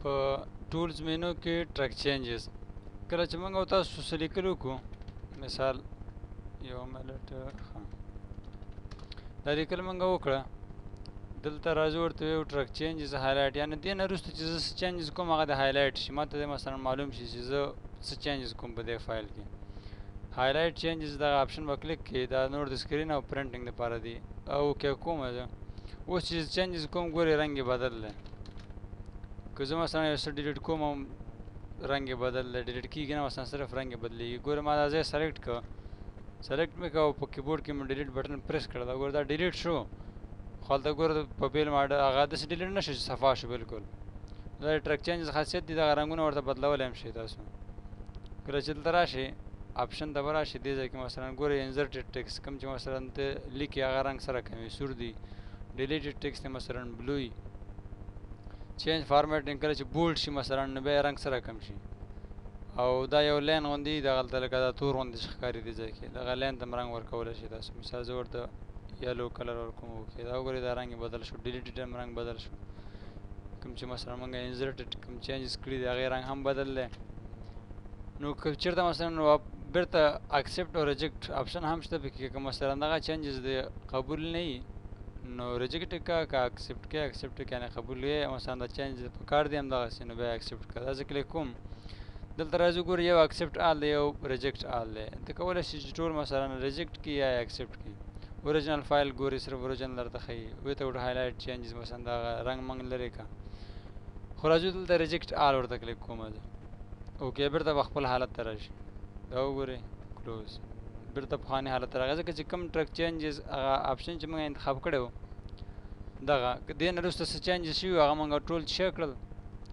په Tools menu کې Track Changes، کله چې موږ او تاسو څه لیکل وکړو، مثال یو منټ، ښه، دا لیکل موږ وکړه، دلته راځو، ورته یو Track Changes Highlight، یعنی دې نه وروسته چې زه څه changes کوم، هغه د highlight شي، ماته دې مثلا معلوم شي چې زه څه changes کوم په دې فایل کې. Highlight Changes دغه option به کلیک کړئ. دا نور د screen او printing لپاره دي. او که کوم زه اوس چې changes کوم، ګورې رنګ یې بدل دی. که زه مثلا یو څه delete کوم، رنګ یې بدل دی، delete کیږي نه، مثلا صرف رنګ یې بدلیږي. ګوره، ما دا ځای select کړ، select مې کړ او په کیبورډ کې مې delete button press کړ. دا ګوره، دا delete شو، خو هلته ګوره په بیل ما هغه داسې delete نه شو چې صفا شو بالکل. دا Track Changes خاصیت دی، دغه رنګونه ورته بدلولی هم شئ تاسو. کله چې دلته راشئ، option ته به راشئ، دې ځای کې مثلا ګورئ Inserted Text، کوم چې مثلا ته لیکې هغه رنګ سره کوي، سور دی. Deleted Text مثلا blue. Change Formatting، کله چې bold شي مثلا، نو بیا رنګ سره کم شي. او دا یو line غوندې دغلته لکه دا تور غوندې چې ښکاري، دې ځای کې دغه line ته هم رنګ ورکولی شئ تاسو. مثال زه ورته yellow color ورکوم. Okay، دا وګورئ، دا رنګ یې بدل شو، deleted هم رنګ بدل شو، کوم چې مثلا موږ inserted کوم changes کړي دي، هغې رنګ هم بدل دی. نو که چېرته مثلا بیرته accept او reject option هم شته پکې. که مثلا دغه changes دی قبول نه وي، نو reject کا، که accept کې، accept کې، یعنی قبول یې، مثلا دا change په کار دی هم دغسې، نو بیا accept کا. دا زه کلیک کوم، دلته راځو، ګورې یو accept all دی، یو reject all دی. ته کولی شې چې ټول مثلا reject کړي یا accept کړي. Original file ګوري، صرف original درته ښیي. Without Highlight Changes، مثلا دا رنګ موږ لرې کا، خو راځو دلته reject all ورته کلیک کوم زه. Okay، بیرته به خپل حالت ته راشي. دا وګورئ، close، بیرته پخواني حالت ته راغی، ځکه چې کوم Track Changes هغه option چې موږ انتخاب کړی و، دغه دې نه وروسته څه changes شوي، هغه موږ ټول څه کړل؟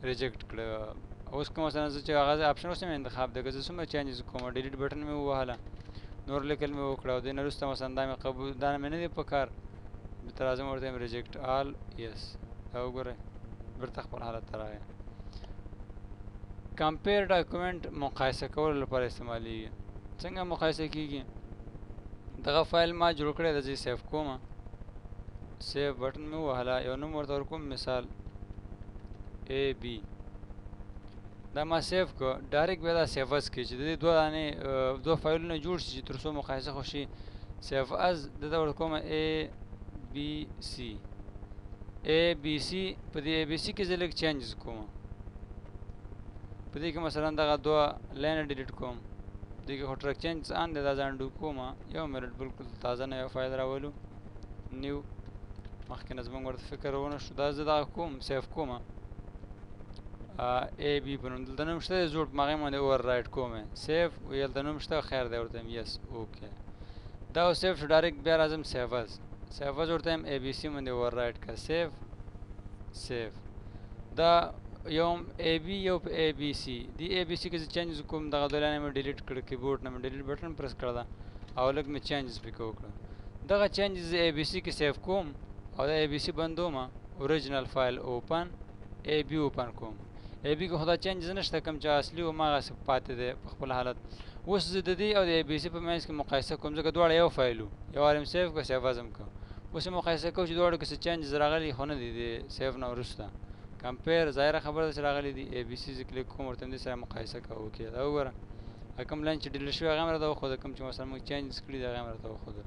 Reject کړل. اوس کوم مثلا زه چې هغه option اوس مې انتخاب دی، که زه څومره changes کوم، delete button مې ووهله، نور لیکل مې وکړه او دې نه وروسته مثلا دا مې قبول، دا مې نه دی پکار، بیرته راځم، ورته یم reject all، yes. دا وګورئ، بیرته خپل حالت ته راغی. Compare Document مقایسه کولو لپاره استعمالیږي. څنګه مقایسه کیږي؟ دغه فایل ما جوړ کړی دی، زه save کوم، save button مې ووهله، یو نوم ورته ورکوم، مثال A B. دا ما save کو، direct بیا دا save as کې چې د دې دوه دانې دوه فایلونه جوړ شي چې تر څو مقایسه خو شي. Save as دلته ورکوم A B C، A B C. په دې A B C کې زه لږ changes کوم. په دې کې مثلا دغه دوه line delete کوم. دې کې خو Track Changes on دی، دا زه undo کوم. یو منټ، بالکل تازه نه یو فایل راولو، new. مخکې نه زمونږ ورته فکر ونه شو. دا زه دغه کوم، save کوم A B په نوم. دلته نوم شته زوړ، په هغې باندې overwrite کوم. Save، ویل دلته نوم شته، خیر دی، ورته yes. Okay، دا save شو. Direct بیا راځم save as، save as ورته یم A B C باندې overwrite کا، save، save. دا یو A B، یو په A B C دی. A B C کې زه changes کوم. دغه دوه line مې delete کړ، کیبورډ نه مې delete button press کړ دا او لږ مې changes پکې وکړه. دغه changes A B C کې save کوم او دا A B C بندوم. Original file open، A B open کوم. A B کې خو دا changes نشته، کوم چې اصلي و هماغسې پاتې دی په خپل حالت. اوس زه د دې او د A B C په منځ کې مقایسه کوم، ځکه دواړه یو فایل وو. یو وار مې save کړ، save as م کړ، اوس یې مقایسه کوو چې دواړو کې څه changes راغلي خو نه دي د save نه وروسته. Compare، ظاهره خبره ده چې راغلي دي. A B C زه کلیک کوم، ورته دې سره مقایسه کوو. Okay، دا وګوره، کوم line چې delete شوی هغه هم راته وښوده، کوم چې مثلا موږ changes کړي دي هغه هم راته وښودل.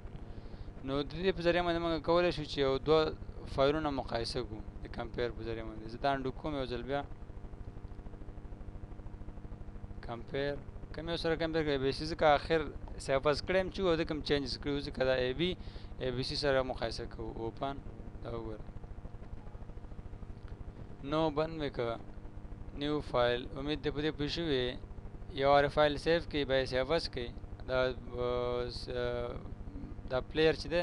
نو د دې په ذریعه باندې موږ کولی شو چې یو دوه فایلونه مقایسه کړو د compare په ذریعه باندې. زه دا undo کوم، یو ځل بیا compare کوم، یو سره compare کوي B C، ځکه اخر save as کړی هم چې او د کوم changes کړي، ځکه دا A B، A B C سره مقایسه کوو. Open، دا وګوره. نو بند مې که، new file. امید دی په دې پوه شوي. یو وار فایل save کړئ، بیا یې save as کړئ. دا player چې دی،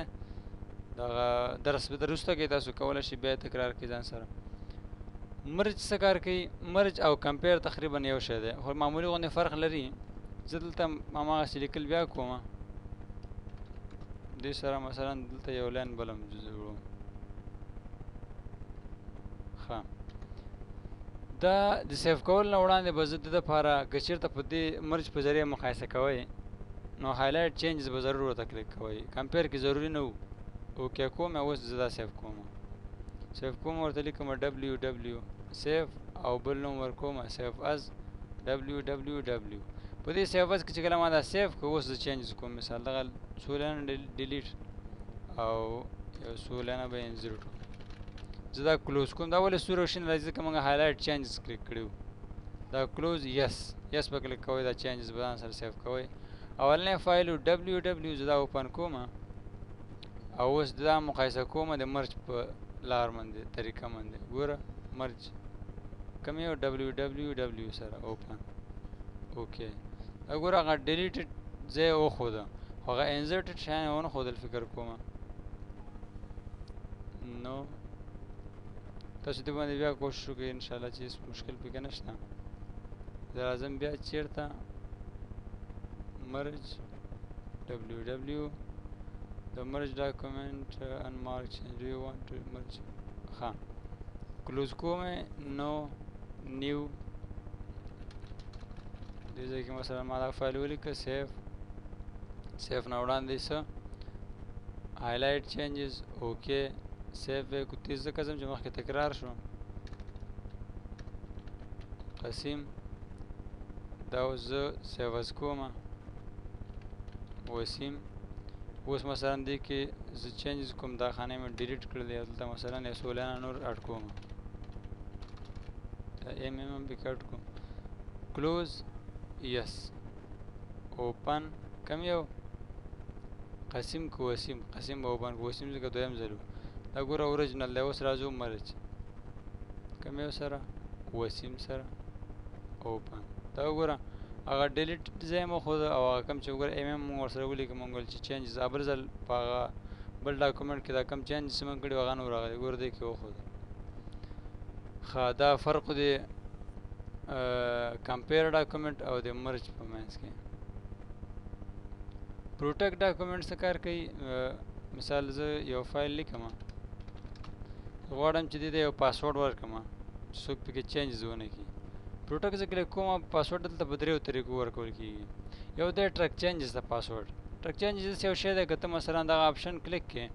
دغه درس به وروسته کې تاسو کولی شئ بیا تکرار کړئ ځان سره. Merge څه کار کوي؟ Merge او compare تقریبا یو شی دی، خو معمولي غوندې فرق لري. زه دلته هماغسې لیکل بیا کوم، دې سره مثلا دلته یو line بل هم جوړوم. ښه، دا د save کول نه وړاندې به زه د دپاره، که چېرته په دې merge په ذریعه مقایسه کوئ، نو Highlight Changes به ضرور ورته کلیک کوئ، compare کې ضروري نه وو. Okay کوم، اوس زه دا save کوم، save کوم، ورته لیکم W W، save. او بل نوم ورکوم سیف از www. په دې سیف از کې چې کله ما دا سیف کړ، اوس زه چینجز کوم. مثال دغه څو لاینه ډیلیټ او یو څو لاینه به انزرټ کوم. زه دا کلوز کوم. دا ولې سور او شین راځي؟ ځکه موږ هایلایټ چینجز کلیک کړي. دا کلوز، یس یس به کلیک کوئ، دا چینجز به ځان سره سیف کوئ. اولنی فایل ww، زه دا اوپن کوم او اوس دا مقایسه کوم د مرج په لار باندې، طریقه باندې. ګوره، مرج کوم یو www سره، اوپن، اوکی. دا ګوره، هغه ډیلیټډ ځای وښوده خو هغه انزرټډ شیان یې ونه ښودل فکر کوم. نو تاسو دې باندې بیا کوشش وکړئ، انشاءالله چې هېڅ مشکل پکې نشته. زه راځم بیا چېرته؟ مرج ww. The merge document unmarked change, do you want to merge؟ ها، کلوز کوم. نو نیو دې ځای کې مثلا ما دا فایل ولیکه، سیف. سیف نه وړاندې څه؟ هایلایټ چینجز، اوکی، سیف به کو. تیز ځکه ځم چې مخکې تکرار شو. قسیم، دا اوس زه سیف از کوم، وسیم. اوس مثلا دې کې زه چینجز کوم، دا خانه مې ډیلیټ کړلې. دلته مثلا یو څو لاینه نور اډ کوم، دا ایم ایم هم پکې اډ کوم. کلوز، یس، اوپن. کوم یو؟ قسیم که وسیم؟ قسیم به اوپن کو، وسیم ځکه دویم ځل. دا ګوره، اوریجنل دی. اوس راځو مرج، کوم یو سره؟ وسیم سره، اوپن. دا وګوره، هغه ډیلیټ ځای مو ښوده او هغه کوم چې وګوره ایم ایم مونږ ورسره ولیکه. مونږ ویل چې چینجز بل ځل په هغه بل ډاکومنټ کې دا کوم چینجز چې مونږ کړي، هغه نه راغلی. ګوره، دې کې وښوده. ښه، دا فرق دی کمپیر ډاکومنټ او د مرج په منځ کې. پروټیکټ ډاکومنټ څه کار کوي؟ مثال زه یو فایل لیکم، غواړم چې دې ته یو پاسورډ ورکړم چې څوک پکې چینجز ونه کړي. پروټیکټ زه کلیک کوم. پاسورډ دلته په دریو طریقو ورکول کیږي. یو دی ټرک چینجز ته پاسورډ. ټرک چینجز یو شی دی، که ته مثلا دغه آپشن کلیک کړې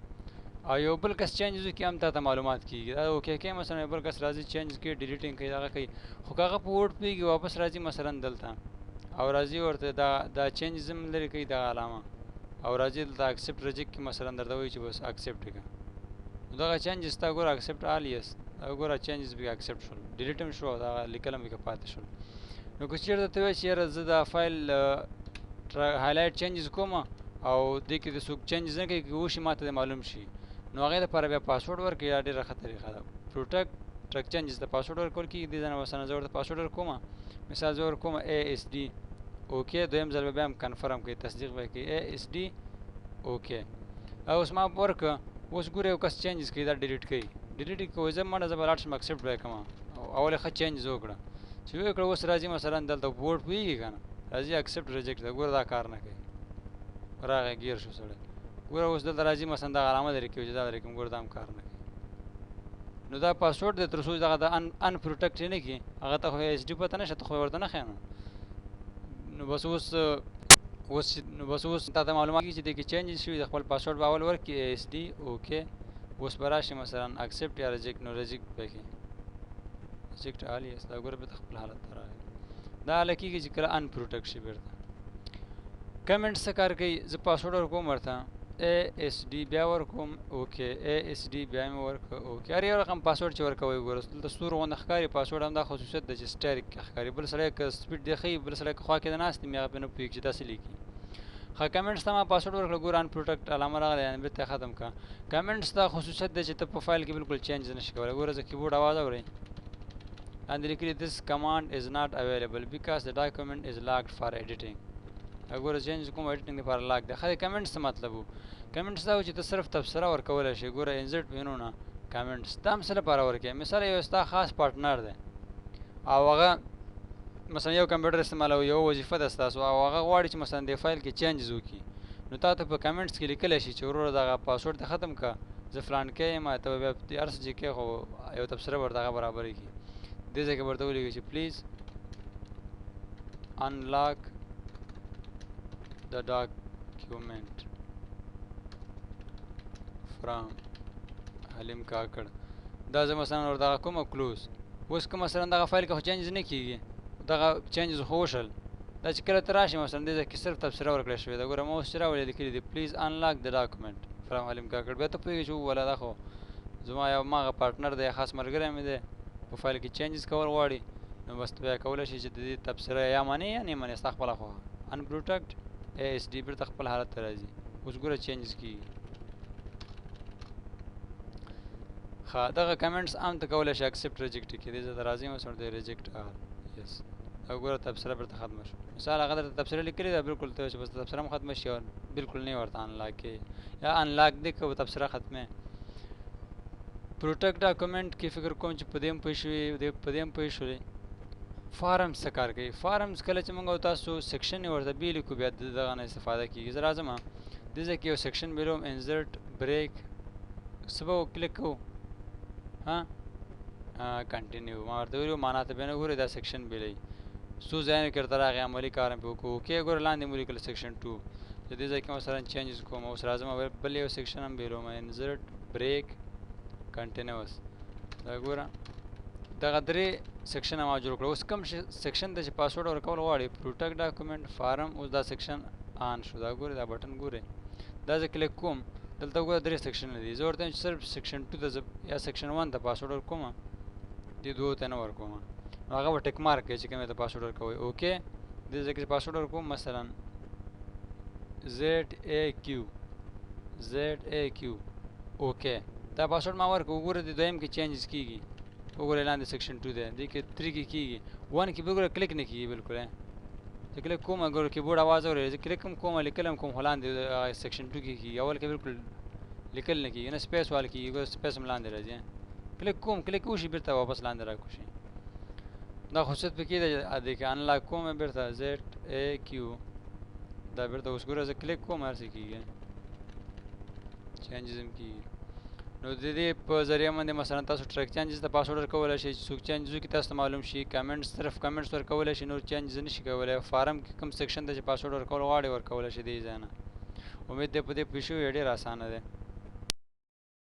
او یو بل کس چینجز وکړي، هم تا ته معلومات کیږي. دا اوکی کې مثلا یو بل کس راځي، چینجز کوي، ډیلیټینګ کوي، دغه کوي، خو که هغه په ورډ پوهېږي، واپس راځي مثلا دلته او راځي ورته دا چینجز هم لرې کوي، دغه علامه، او راځي دلته اکسپټ ریجیکټ کې مثلا درته وایي چې بس اکسپټ کړه. نو دغه چینجز تا ګوره، اکسپټ آل، یس. دا ګوره، چینجز به اکسپټ شول، ډیلیټ هم شو او دا لیکل هم پکې پاتې شول. نو که چېرته ته وایې چې یاره زه دا فایل هایلایټ چینجز کوم او دې کې د څوک چینجز نه کوي، که وشي ماته دې معلوم شي، نو هغې دپاره بیا پاسورډ ورکړي. دا ډېره ښه طریقه ده. پروټیکټ ټرک چینجز ته پاسورډ ورکول کېږي. دې ځای نه مثلا زه ورته پاسورډ ورکوم. مثال زه ورکوم ای اس ډي، اوکی. دویم ځل به بیا هم کنفرم کوي، تصدیق به کوي، ای اس ډي، اوکی. او اوس ما ورکړه. اوس ګوره، یو کس چینجز کوي، دا ډیلیټ کوي، ډیلیټ کوي، زه منډه، زه به لاړ شم، اکسپټ به یې کړم. او اول یې ښه چینجز وکړه چې ویې کړه. اوس راځي مثلا دلته، په ورډ پوهېږي که نه، راځي اکسپټ ریجیکټ ده. ګوره، دا کار نه کوي، راغی ګیر شو سړی. ګوره، اوس دلته راځي، مثلا دا علامه لرې کوي چې دا لرې کوم. ګوره، دا هم کار نه کوي. نو دا پاسورډ دی، تر څو دغه د ان پروټیکټ نه کړي، هغه ته خو ایس ډي پته نشته، ته خو ورته نه ښیې. نو بس اوس نو بس اوس تا ته معلومات کیږي چې دې کې چینجز شوي. د خپل پاسورډ به اول ورکړي، ای اس ډي، اوکی. اوس به راشي مثلا اکسپټ یا ریجیکټ، نو ریجیکټ به کړي، ریجیکټ آل، یس. دا ګوره، بیرته خپل حالت ته راغی. دا هله کېږي چې کله ان پروټیکټ شي. بیرته کمنټ څه کار کوي؟ زه پاسورډ ورکوم ورته، ای اس ډي، بیا ورکوم، اوکی، ای اس ډي، بیا مې ورکړ، اوکی. هر یو رقم پاسورډ چې ورکوي، ګوره، دلته ستورو غوندې ښکاري. پاسورډ هم دا خصوصیت دی چې سټیرک کې ښکاري. بل سړی که سپیډ دی ښیي، بل سړی که خوا کې د ناست وي، هغه پرې نه پوهېږي چې دا څه لیکي. ښه، کمنټس ته ما پاسورډ ورکړ. ګوره، ان پروټیکټ علامه راغله، یعنې بیرته یې ختم کړه. کمنټس دا خصوصیت دی چې ته په فایل کې بالکل چینج نه شي کولی. ګوره، زه کیبورډ اواز اورئ. لاندې لیکلي this command is not available because the document is locked for editing. ګوره، چینج کوم، ایډیټینګ لپاره لاک دی. ښه، د کمنټس څه مطلب وو؟ کمنټس دا و چې ته صرف تبصره ورکولی شې. ګوره، انزرټ مینو نه کمنټس دا هم څه لپاره ورکوې؟ مثال یو ستا خاص پارټنر دی او هغه مثلا یو کمپیوټر استعمالوي، یو وظیفه ده ستاسو، او هغه غواړي چې مثلا د فایل کې چینجز وکړي، نو تا ته په کمنټس کې لیکلی شي چې وروره، دغه پاسورډ ته ختم که، زه فلان کې یم. ته به بیا هر څه چې کې، خو یو تبصره ورته هغه برابرې کړي. دې ځای کې ورته ولیکي چې please unlock the document from حلیم کاکړ. دا زه مثلا ورته کومه کلوز. اوس که مثلا دغه فایل کې خو چینجز نه کیږي، دغه چینجز خو وشول. دا چې کله ته راشې مثلا دې ځای کې صرف تبصره ورکړی شوې ده. ګوره ما اوس چې راولې لیکلي دي پلیز انلاک د ډاکومنټ فرام حلیم کاکړ. بیا ته پوهېږې چې ووله دا خو زما یو ماغه پارټنر دی، خاص ملګری مې دی، په فایل کې چینجز کول غواړي. نو بس ته بیا کولی شې چې د دې تبصره یا منې یا نه منې، ستا خپله خوښه. انپروټیکټ ای اس ډي بیرته خپل حالت ته راځي. اوس ګوره چینجز کیږي. ښه دغه کمنټس عام ته کولی شې اکسپټ ریجیکټ کړي. دې ځای ته راځي مثلا د ریجیکټ آل یس، او ګوره تبصره بیرته ختمه شو. مثال هغه درته تبصره لیکلې ده، بالکل ته چې بس تبصره هم ختمه شي او بالکل نه ورته انلاک کې یا انلاک دې که تبصره ختمه. پروټیکټ ډاکومنټ کې فکر کوم چې په دې هم پوه شوي، په دې هم پوه شولې. فارمز څه کار کوي؟ فارمز کله چې موږ او تاسو سیکشن ورته بیل کو بیا دغه نه استفاده کیږي. زه راځم دې ځای کې یو سیکشن بیلوم، انزرټ بریک څه به کلیک کوو، ها کنټینیو ما ورته ویلو، معنا ته به نه ګورې، دا سیکشن بیلوي. څو ځایونو کې ورته راغی، عملي کار هم پرې وکړو. اوکې ګوره لاندې مو لیکل سیکشن 2. د دې ځای کې مثلا چینجز کوم. اوس راځم بل یو سیکشن هم بیلوم، انزرټ بریک کنټینیوس. دا ګوره دغه درې سیکشن ما جوړ کړو. اوس کوم سیکشن ته چې پاسورډ ورکول غواړي، پروټیکټ ډاکومنټ فارم، اوس دا سیکشن آن شو. دا ګوره دا بټن ګوره، دا زه کلیک کوم، دلته وګوره درې سیکشن دي. زه ورته وایم چې صرف سیکشن 2 ته یا سیکشن 1 ته پاسورډ ورکوم، دې دوو ته نه ورکوم. نو هغه به ټیک مارک کوي چې کومې ته پاسورډ ورکوي. اوکې دې ځای کې پاسورډ ورکوم مثلا ZAQ ZAQ. اوکې دا پاسورډ ما ورکړ. وګوره دې دویم کې چینجز کیږي. وګوره لاندې سیکشن 2 دی، دې کې 3 کې کیږي، 1 کې وګوره کلیک نه کیږي بالکل. زه کلیک کوم، ګوره کیبورډ اواز اوري، زه کلیک هم کوم، لیکل هم کوم، خو لاندې سیکشن 2 کې کیږي. اول کې بالکل لیکل نه کیږي، نه سپیس وال کیږي. ګوره سپیس هم لاندې راځي. کلیک کوم، کلیک وشي بیرته واپس لاندې راکوشي. دا خصوصیت پکې دی. دې کې انلاک کوم بیرته ZAQ، دا بیرته اوس ګوره زه کلیک کوم، هر څه کیږي، چینجز هم کیږي. نو د دې په ذریعه باندې مثلا تاسو ټریک چینجز ته پاسورډ ورکولی شئ چې څوک چینجز وکړي تاسو ته معلوم شي. کمنټس صرف کمنټس ورکولی شي، نور چینجز نه شي کولی. فارم کې کوم سیکشن ته چې پاسورډ ورکول غواړي ورکولی شي دې ځای نه. امید دی په دې پوه شوي، ډېر اسانه دی.